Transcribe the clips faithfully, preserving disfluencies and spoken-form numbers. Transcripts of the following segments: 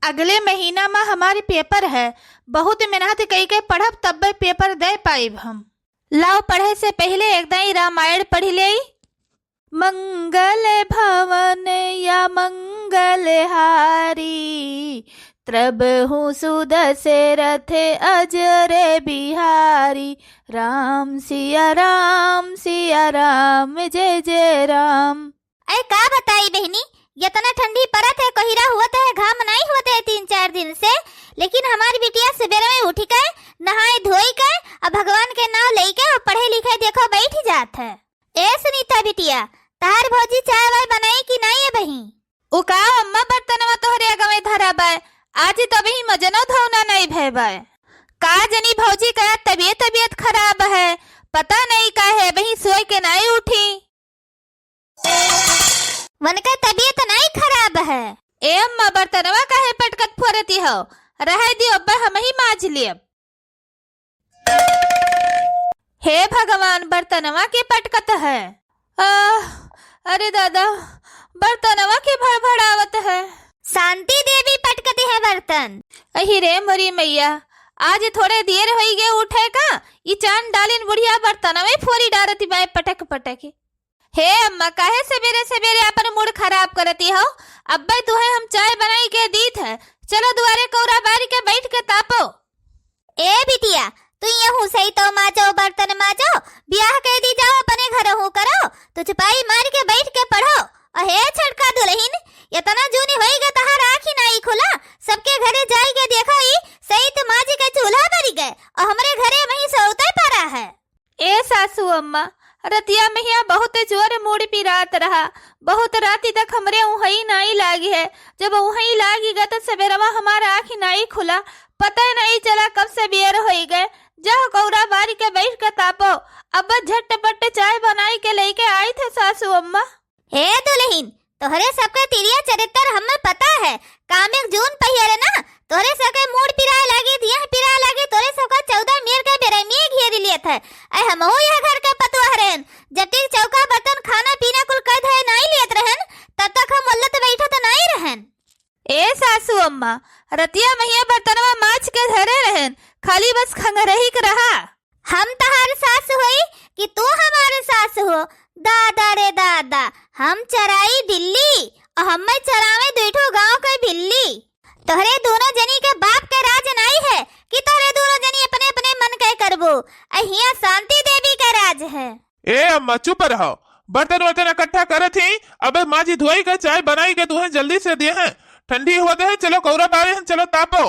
अगले महीना मा हमार पेपर है, बहुत मेहनत कइके पढ़ब तब्बे पेपर दे पाइब हम। लाओ पढ़े से पहिले एक दाई रामायण पढ़ि लेई। मंगल भवन या मंगल हारी, त्रबहु सुदशरथ अजर बिहारी। राम सिया राम सिया राम जय जय राम। अरे का बताई बहिनी, यतना ठंडी परत है, कोहिरा हुवत है, घाम नाई हुवत है तीन चार दिन से, लेकिन हमार बिटिया सबेरे में उठि के, नहाए धोई के, अब भगवान के नाव लेके और पढ़े लिखे देखो बैठ जात है। ए सुनीता बिटिया, तहार भौजी चाय वाय बनाई कि नाई अबहीं? उ का अम्मा, बर्तनवा तोहरे अगवे धरा बाय, आज तबही मजनो धौना नाई भय बाय। का जनी भौजी का तबीयत, तबीयत खराब है, पता नाई का है, अबही सोए के नाई उठी। वनके तबीयत नाई खराब है। ए अम्मा, बर्तनवा काहे पटकत फोरती हो? रहे दियो, अब्बे हमही माज लेब। हे भगवान, बर्तनवा के पटकत है? आह, अरे दादा, बर्तनवा के भड़भड़ावत है। शांति देवी पटकती है बर्तन। अहि रे मोरी मैया, आज थोड़े देर होई गे उठे का, ई चान डालिन बुढ़िया बर्तनवे फोरी डारती बाय पटक पटक। हे अम्मा, काहे सबेरे सबेरे आपन मूड खराब करती हो? अब्बे तुहे हम चाय बनाई के दीत है, चलो दुआरे कौरा बारी के बैठ के तापो। ए बिटिया, तू यहू सही तो माजो, बर्तन माजो, बियाह के दी जाओ, अपने घर हूँ करो, तो चुपाई मार के बैठ के पढ़ो। अहे छटका दुलहिन, यतना जूनी होई गे तहार आँखी नाई खुला, सबके घरे जाई के देखो ई सही तो माजी के चूल्हा बरी गे, और हमरे घरे वहीं सोते परा है। ए सासू अम्मा, रतिया महिया बहुत जोर मूड़ पिरात रहा, बहुत राती तक हमरे उहई नाई लागी है। जब उहई लागी गा त सबेरवा हमार आँखी नाई खुला, पता नाई चला कब सबेर होई गे। जाओ कौरा बारी के बैठ के तापो, अब झटपट चाय बनाई के लेके आई थे सासू अम्मा। हे दुलहिन, तोहरे सबके तिरिया चरित्र हमें पता है। कामे जून पहियर ना, तोहरे सबके मूड़ पिराए लागी, दिया पिराए लागी, तोहरे सबका चौदह मेर के बेरमिए घेर लियत है। ऐ हमहू यह घर के पतुआ रहन, जटिल चौका बर्तन खाना पीना कुल कह धे नाई लियत रहन, तब तक हम उल्लत बैठत नाई रहन। ए सासू अम्मा, रतिया महिया बर्तनवा माज के धरे रहन, खाली बस खंगरही के रहा। हम तहार सास होई कि तू हमार सास हो? दादा रे दादा, हम चराई बिल्ली और हमें चरावे दुई ठो गांव के बिल्ली। तोहरे दोनों जनी के बाप के राज नाई है कि तोहरे दोनों जनी अपने अपने मन के करबो। अहिया शांति देवी के राज है। ए अम्मा, चुप रहो, बर्तन वर्तन इकट्ठा करत ही, अबे माजी धोई के चाय बनाई के तुहें जल्दी से दे हैं, ठंडी हुआ दे है, चलो कौरा बारे हैं, चलो तापो।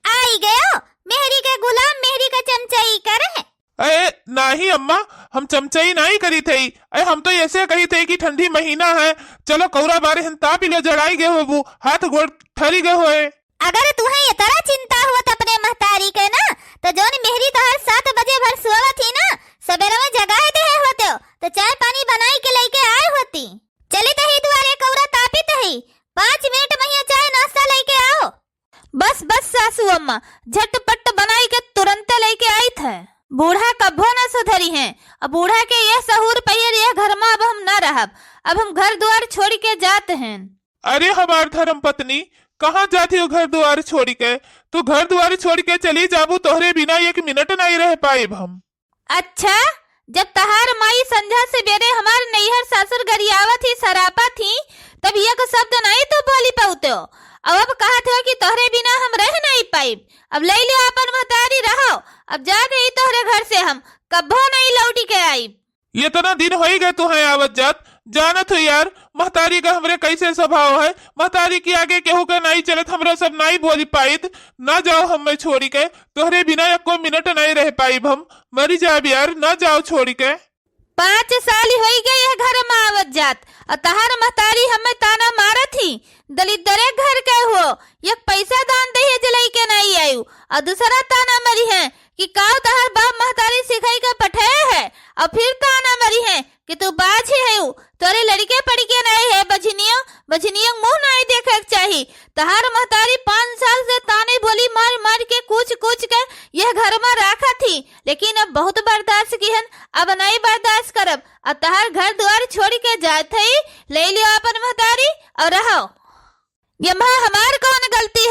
आई गयो, मेहरी के गुलाम, मेहरी का चमचाई करे। अरे नाही अम्मा, हम चमचाई नाही करी थे। अरे हम तो ऐसे कही थे कि ठंडी महीना है, चलो कौरा बारे हम तापी लो, जड़ाई गए होबू, हाथ गोड़ ठरी गए होए। अगर तुहे इतना चिंता हुआ त अपने महतारी के ना, तो जौन मेहरी तोहर सात बजे भर सोवत ही ना, सबेरे में जगाए दे होते हो, तो चाय पानी बनाई के लेके आए होती। चली तही दुआरे कौरा तापी तही, पाँच मिनट में ही चाय नाश्ता लेके आओ। बस, बस सासू अम्मा, झटपट बनाई के तुरंते लेके आइत है। बूढ़ा कभो न सुधरी हैं। अब बूढ़ा के यह सहूर पहिर यह घर मा अब हम न रहब। अब हम घर द्वार छोड़ के जात हैं। अरे हमार धर्म पत्नी, कहाँ जाती हो घर द्वार छोड़ के? तू घर द्वार छोड़ के चली जाबू, तोहरे बिना एक मिनट नहीं रह पाइब हम। अच्छा, जब तहार माई संझा सबेरे हमार नैहर सासुर गरियावत ही, सरापत ही, तब एक शब्द नाई तू बोली पाउते हो। अब, अब कहत हो कि तोहरे बिना हम रह नाई पाइब। अब ले लियो अपन महतारी रहो, अब जात ही तोहरे घर से हम, कब्बो नाई लौटी के आइब। इतना दिन होई गए तुहे आवत जात, जानत हो यार, महतारी का हमरे कैसे स्वभाव है। महतारी के आगे केहू के नाई चलत, हमरा सब नाई बोली पाइत। ना जाओ हमें छोड़ी के, तोहरे बिना एको मिनट नाई रह पाइब हम। मरी जाब यार, ना जाओ छोड़ी के। पाँच साल होई गए यह घर में आवत जात, और तहार महतारी हमें ताना मारत ही, दलिद्दरे घर के हो, एक पैसा दान दहेज लइके नाई आयु, और दूसरा ताना मरी है कि काव तहार बाप महतारी सिखाई के पठे है, और फिर ताना मरी है कि तू बाझी है, तोरे लड़के पड़ के नाई है, बझनियो, बझनियो मुँह नाई देखे के चाही। तहार महतारी पाँच साल से ताने बोली मार मार के, कूच कूच के यह घर में राखत ही, लेकिन अब बहुत बर्दाश्त किहन, अब नाई बर्दाश्त करब। अब तहार घर द्वार छोड़ के जात हई, ले लियो अपन महतारी और रहो। यम्हा हमार कौन गलती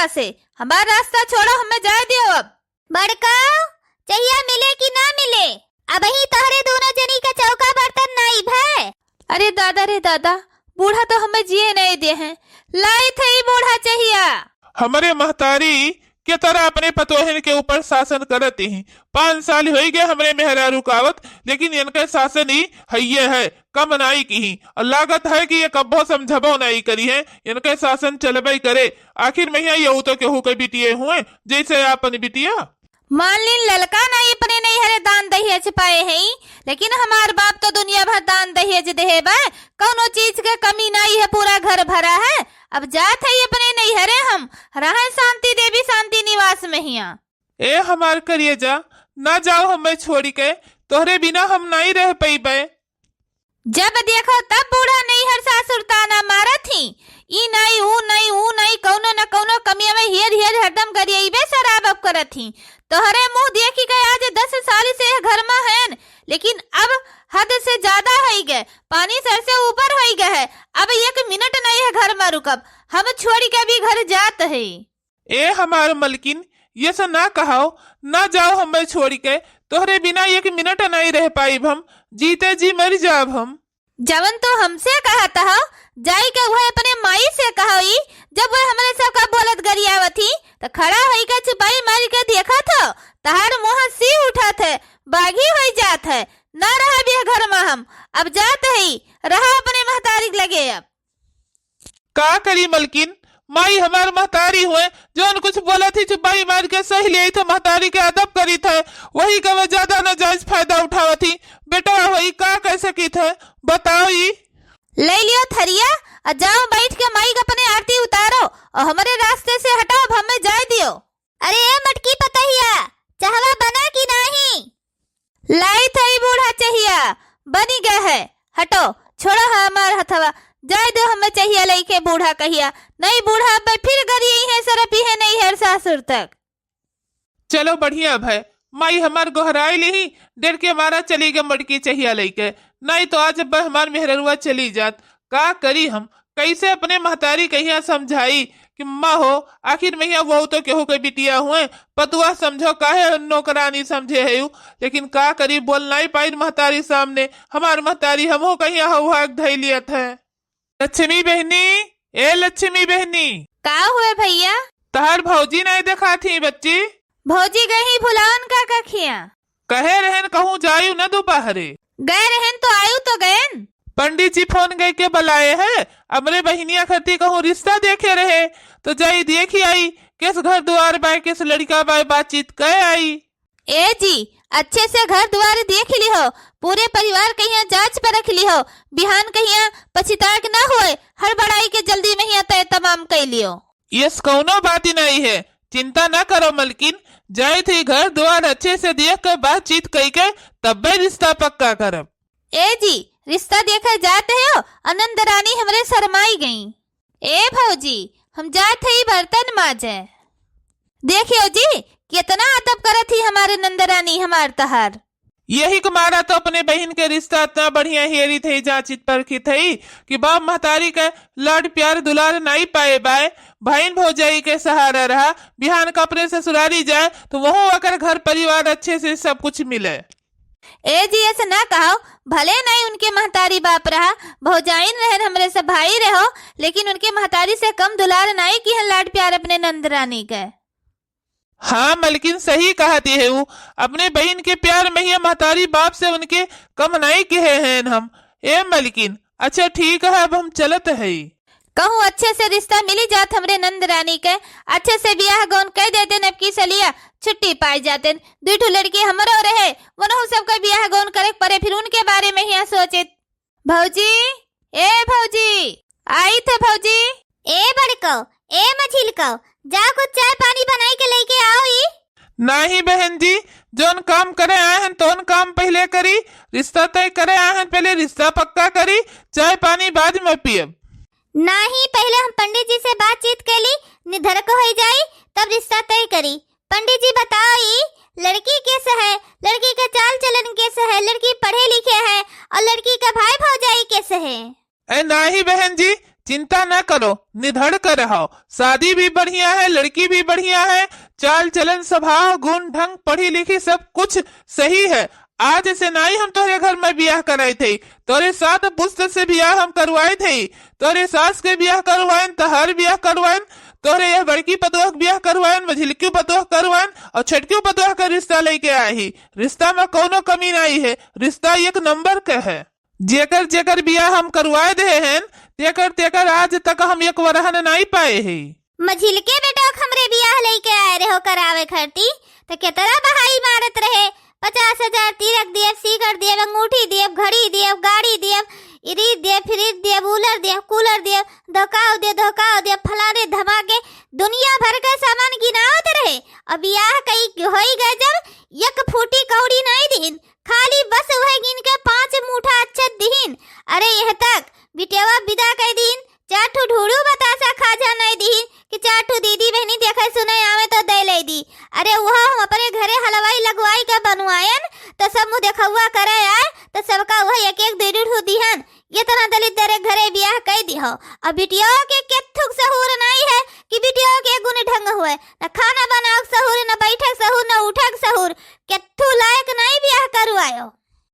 से। हमार रास्ता छोड़ो, हमें जाए दियो अब। बड़का, चहिया मिले कि ना मिले? अबहीं तोहरे दोनों जनी का चौका बर्तन नाई भय। अरे दादा रे दादा, बूढ़ा तो हमें जिए नहीं दे हैं। लाइत है ई बूढ़ा चहिया। हमरे महतारी के तरह अपने पतोहन के ऊपर शासन करत ही। पाँच साल होई गए हमरे मेहरारू का आवत, लेकिन इनके शासन ही हइये है, कम नाई किहीं। और लागत है कि ये कब्बो समझबो नाई करिहैं, इनके शासन चलबे करे। आखिर में यहाँ यहू तो केहू के बिटिये हुए, जैसे आपन बिटिया। मान लीन ललका नाई अपने नैहरे दान दहेज पाए हैं, लेकिन हमार बाप तो दुनिया भर दान दहेज देहे बा, कौनो चीज के कमी नाई है, पूरा घर भरा है। अब जात है अपने नैहरे हम, रहै शांति देवी शांति निवास में हिया। ए हमार करिएजा, ना जाओ हमें छोड़ी के, तोहरे बिना हम नाई रह पइबे। जब देखो तब बूढ़ा नैहर सासुर ताना मारत ही, ई नाई, ऊ नाई, ऊ नाई, कौनो न कौनो कमिया में हेर हेर हरदम गरियइबे शराब अब करत ही। तोहरे मुँह देखी के आज दस साल से एह घर में हयन, लेकिन अब हद से ज्यादा होई गए, पानी सर से ऊपर होई गए है। अब एक मिनट नहीं है घर में रुकब, हम छोड़ी के भी घर जात है। ए हमार मलकिन, ये से ना कहाओ, ना जाओ हमें छोड़ी के, तोहरे बिना एक मिनट नहीं रह पाइब हम, जीते जी मर जाब हम। जवन तू हमसे कहत हो, जाई के वह अपने माई से कहो ई, जब वह हमरे सब का बोलत गरियावत ही, त खड़ा होई के चुपाई मारी के देखत हो, तहार मुँह सी उठत है, बागी होई जात है, ना रहब यह घर में हम, अब जात है, रहा अपने महतारी के लगे अब। का करी मलकिन, माई हमार महतारी हुए, जौन कुछ बोलत ही चुपाई मार के सह लेइत है, महतारी के अदब करीत है, वही का वह ज्यादा नाजायज फायदा उठावत ही। बेटवा होई का कह सकीत है, बताओ ई। ले लियो थरिया, आ जाओ बैठ के माई के अपने आरती उतारो, और हमरे रास्ते से हटाओ, अब हमें जाए दियो। अरे ए मटकी पतहिया, चहवा बना कि नाही? लाइत है ई बूढ़ा चहिया, बनी गए है। हटो, छोड़ो है हमार हथवा, जाए दो हमें चहिया लइके बूढ़ा कहिया। नहीं बूढ़ा अब फिर गरियइहैं सरपिहैं नैहर सासुर तक। चलो बढ़िया भय, माई हमार गोहराई लिही, डर के मारा चली गए मटकी चहिया लइके, नहीं तो आज अब हमार मेहररुआ चली जात। का करी हम, कैसे अपने महतारी कहिया समझाई कि माँ हो, आखिर में यहाँ वहू तो केहू के बिटिया हुए, पतुआ समझो काहे नौकरानी समझे है यू, लेकिन का करी, बोल नाई पाइन महतारी सामने। हमार महतारी हमहू कहिया हौहा के धई लियत है। लक्ष्मी बहनी, ए लक्ष्मी बहनी। का हुए भैया? तहार भौजी नाई देखात ही बच्ची। भौजी गई ही भुलावन काका खिया। कहे रहन कहूँ जायु न दोपहरे। गए रहन तो आयु तो गएन। पंडित जी फोन गए के बुलाए है, हमरे बहिनिया खती कहूँ रिश्ता देखे रहे, तो जाई देखी आई, किस घर दुआर बाय, किस लड़का बाय, बातचीत कह आई। ए जी, अच्छे से घर दुआर देख लिहो, पूरे परिवार कहिया जांच परख लिहो, बिहान कहिया पछिताए के ना होए, हड़बड़ाई के जल्दी में हिया तय तमाम कइ लियो। यस कौनो बात ही नहीं है, चिंता ना करो मलकिन, जाइत ही घर दुआर अच्छे से देख के बातचीत कइ के तब्बे रिश्ता पक्का करब। ए जी, रिश्ता देखे जात है हो, अनंद रानी हमरे शरमाई गई। ए भौजी, हम जात हई बर्तन माजे। देखियो जी, कितना अदब करत ही हमारे नंदरानी हमार तहार। यही के मारा तो अपने बहिन के रिश्ता इतना बढ़िया हेरित हई, जांचित परखित हई कि बाप महतारी के लाड प्यार दुलार नाई पाए बाय, बहिन भौजाई के सहारा रहा, बिहान का अपने ससुरारी जाए तो वहू ओकर घर परिवार अच्छे से सब कुछ मिले। ए जी, ऐसे ना कहो, भले नाई उनके महतारी बाप रहा, भौजाइन रहन हमरे सब भाई रहो, लेकिन उनके महतारी से कम दुलार नाई किहन लाड प्यार अपने नंदरानी के। हाँ मलकिन, सही कहत है ऊ, अपने बहिन के प्यार में ही महतारी बाप से उनके कम नाई किहे हैं हम। ए मलकिन, अच्छा ठीक है, अब हम चलत हई। कहूँ अच्छे से रिश्ता मिली जात हमरे नंद रानी के, अच्छे से बियाह गौन कह देते, नबकी सलिया छुट्टी पाए जाते। दुई ठो लड़की हमरो रहे, वनहु सबका बियाह गौन करे के परे, फिर उनके बारे में हिया सोचे। भौजी, ए भौजी, आई थे भौजी। ए बड़को, ए मझिलको, जा कुछ चाय पानी बनाई के लेके आओ ई। नाही बहन जी, जौन काम करे आए हैं तौन काम पहले करी, रिश्ता तय करे आए हैं पहले रिश्ता पक्का करी, चाय पानी बाद में पियब। नाही, पहले हम पंडित जी से बातचीत कर ली, निधरक हो जाई, तब रिश्ता तय करी। पंडित जी बताओ ई लड़की कैसे है, लड़की का चाल चलन कैसे है, लड़की पढ़े लिखे है और लड़की का भाई भौजाई कैसे है? ए नाही बहन जी, चिंता न करो, निधड़क रहो। शादी भी बढ़िया है, लड़की भी बढ़िया है, चाल चलन, स्वभाव, गुण, ढंग, पढ़ी लिखी, सब कुछ सही है। आज से नाई हम तोहरे घर में बियाह कराइत हई, तोहरे सात पुस्त से बियाह हम करवाइत हई, तोहरे सास के बियाह करवाएन, तोहार बियाह करवाएन, तोहरे यह बड़की पतोह के बियाह करवाएन, मझिलकी पतोह करवाएन और छोटकी पतोह का रिश्ता लेके आए ही। रिश्ता में कौनो कमी नाई है, रिश्ता एक नंबर का है। जेकर जेकर बियाह हम करवाए देहे हैं, तेकर तेकर आज तक हम एक वरहन नाई पाए ही। मझिलके बेटवा के हमरे बियाह लइके आए रहो करावे खरती, त केतरा बहाई मारत रहे, पचास हजार तिलक देब, सीकर देब, अंगूठी देब, घड़ी देब, गाड़ी देब, इरीद देब, फ्रिज देब, कूलर देब, कूलर देब, धोकाव देब, धोकाव देब, फलाने धमाके, दुनिया भर के सामान गिनावत रहे। अब बियाह कई होई गए जब, एक फूटी कौड़ी नाई दीन, खाली बस वह गिन के पाँच मूठा अच्छत दीन। अरे यह तक बिटेवा विदा कई दीन, चार ठो ढूढ़ू बतासा खाजा नाई दीन कि चार ठो दीदी बहनी देखे सुने आवे तो दे ले दी। अरे वह हम अपने घरे हलवाई लगवाई के बनवाएन, तो सब मुँह देखौआ करे आए, तो सबका वह एक एक दीदी ठो दिहन। इतना दलिद्दर घरे बियाह कई दिहो। अब बिटियो के केथुक सहूर नाई है कि बिटियो के गुण ढंग हुए, न खाना बनावक सहूर, न बैठक सहूर, न उठक सहूर, केथु लायक नाई बियाह करवायो।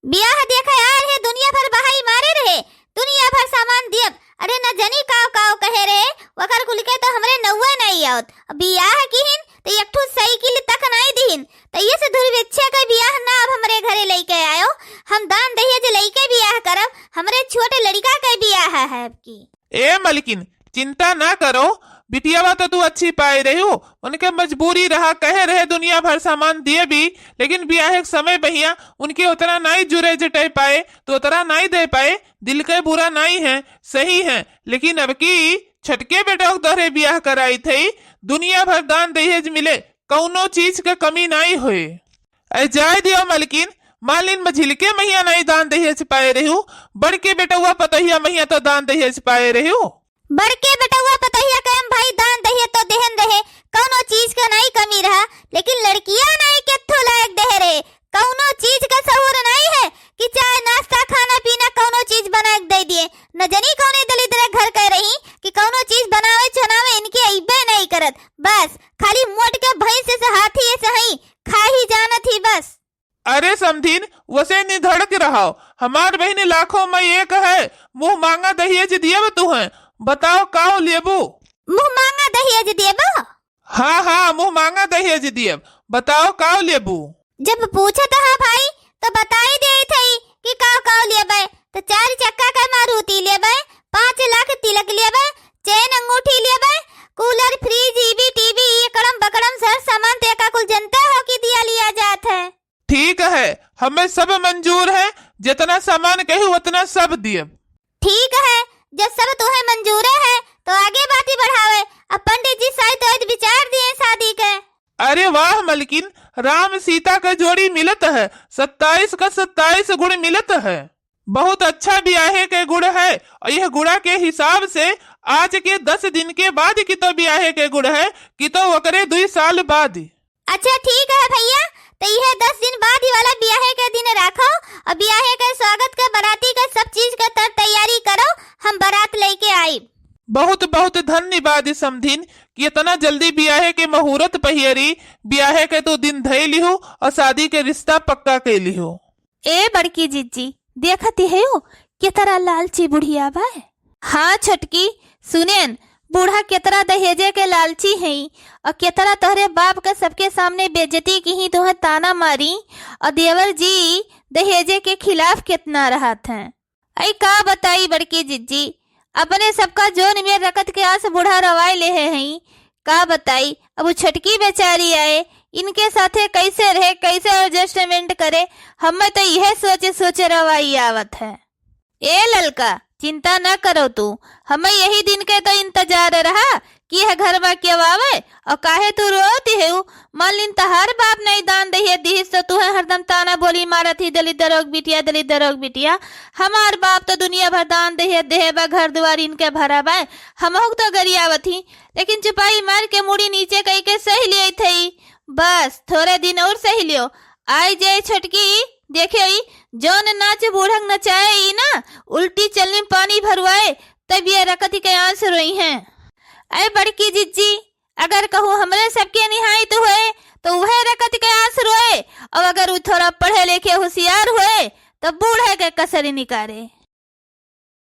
बियाह देखे आए रहे, दुनिया भर बहाई मारे रहे, दुनिया भर सामान दियब। अरे न जनी काव काव कहे रहे, वकर कुल के तो हमरे नौवे नाई आवत। अब बियाह किहिन तो एक ठो साइकिल तक नाई दिहिन। तो ये से दुर्भिक्षे के बियाह ना अब हमरे घरे लेके आयो, हम दान दहेज लेके बियाह करब, हमरे छोटे लड़का के बियाह है अब की। ए मलकिन, चिंता ना करो, बिटियावा तो तू अच्छी पाए रही हो, उनके मजबूरी रहा, कहे रहे दुनिया भर सामान दिए भी, लेकिन बियाहे के समय बहिया उनके उतना नाई जुरे जुटे पाए, तो उतना नाई दे पाए। दिल के बुरा नाई है, सही है, लेकिन अब की छटके बेटा के तोहरे बियाह कराई थई, दुनिया भर दान दहेज मिले, कौनो चीज के कमी नाई होए। ऐ जाए दियो मलकिन, मालिन मझिलके महिया नाई दान दहेज पाए रहू, बड़के बेटउआ पतोहिया महिया तो दान दहेज पाए रहू। बड़के बेटउआ पतोहिया के हम भाई दान दहेज तो देहन रहे, कौनो चीज के नाई कमी रहा, लेकिन लड़किया नाई केथो लायक देहे रहे, कौनो चीज के सहूर नाई है कि चाय नाश्ता खाना पीना कौनो चीज बना के दे दिए। न जनी कौने दलिद्र घर के रही कि कौनो चीज बनावे चनावे इनके अइबे नाई करत, बस खाली मोट के भैंस से हाथी ऐसे हई, खा ही जानत ही बस। अरे समधिन, वसे निधड़क रहो, हमार बहिन लाखों में एक है, मुँह मांगा दहेज दियब तुहें, बताओ काव लेबू? मुँह मांगा दहेज देबो? हाँ, हाँ, मुँह मांगा दहेज दियब, बताओ काव लेबू? जब पूछत हा भाई, तो बताई देत हई कि काव काव लेबे, तो चार चक्का के मारुति लेबे, पाँच लाख तिलक लेबे, चेन अंगूठी लेबे, कूलर, फ्रिज, ईवी, टीवी, ये कड़म बकड़म सर सामान तो एका कुल जनता हो कि दिया लिया जात है। ठीक है, हमें सब मंजूर है, जितना सामान कही उतना सब दियब। ठीक है, जब सब तुहे मंजूरे है, तो आगे बाती बढ़ावे। अब पंडित जी शायद तो आज विचार दिए शादी के। अरे वाह मलकिन, राम सीता के जोड़ी मिलत है, सत्ताईस का सत्ताईस गुण मिलत है। बहुत अच्छा बियाहे के गुण है, और यह गुणा के हिसाब से आज के दस दिन के बाद की तो बियाहे के गुण है, कि तो ओकरे दुई साल बाद। अच्छा ठीक है भैया, तो यह दस दिन बाद ही वाला बियाहे के दिन राखो, और बियाहे के स्वागत के, बराती के, सब चीज के तर तैयारी करो, हम बारात लेके आई। बहुत बहुत धन्यवाद समधिन कि इतना जल्दी बियाहे के मुहूर्त पहियरी, बियाहे के तो दिन धई लिहू और शादी के रिश्ता पक्का कई लिहू। ए बड़की जिज्जी, देखत ही हो, केतरा लालची बुढ़िया बा। हाँ छोटकी, सुनेन, बूढ़ा केतरा दहेजे के लालची हई, और केतरा तोहरे बाप के सबके सामने बेइज्जती किही, तोहे ताना मारी, और देवर जी दहेजे के खिलाफ केतना रहत हैं। अई का बताई बड़की जिज्जी, अपने सबका जोन में रकत के आस बूढ़ा रवाए लेहे हई। का बताई, अब उ छोटकी बेचारी आए, इनके साथे कैसे रहे, कैसे adjustment करे, हमें तो यह सोचे सोचे रवाई आवत है। ए ललका, चिंता न करो तू, हमें यही दिन के तो इंतजार रहा कि यह घर में केव आवे, और काहे तू रोती है? उ मान लिन तहार बाप नहीं दान दहिए दिहिस, तो तुहे हरदम ताना बोली मारत ही, दलित दरोग बिटिया, दलित दरोग बिटिया। हमार बाप तो दुनिया भर दान दहिए देहे बा, घर दुआर इनके भरा बा, हमहू तो गरियावत ही, लेकिन चुपाई मार के मुड़ी नीचे कई के सही लिये थई। बस थोड़े दिन और सही लियो, आई जाए छोटकी, देखे ई जौन नाच बूढ़ंग नचाए ई ना, उल्टी चलनी पानी भरवाए, तब ये रकती के आँस रोइहैं। ऐ बड़की जिज्जी, अगर कहूँ हमरे सबके निहाइत होए, तो वह रकती के आँस रोए, और अगर उ थोड़ा पढ़े लिखे होशियार होए, तो बूढ़े के कसरी निकारे।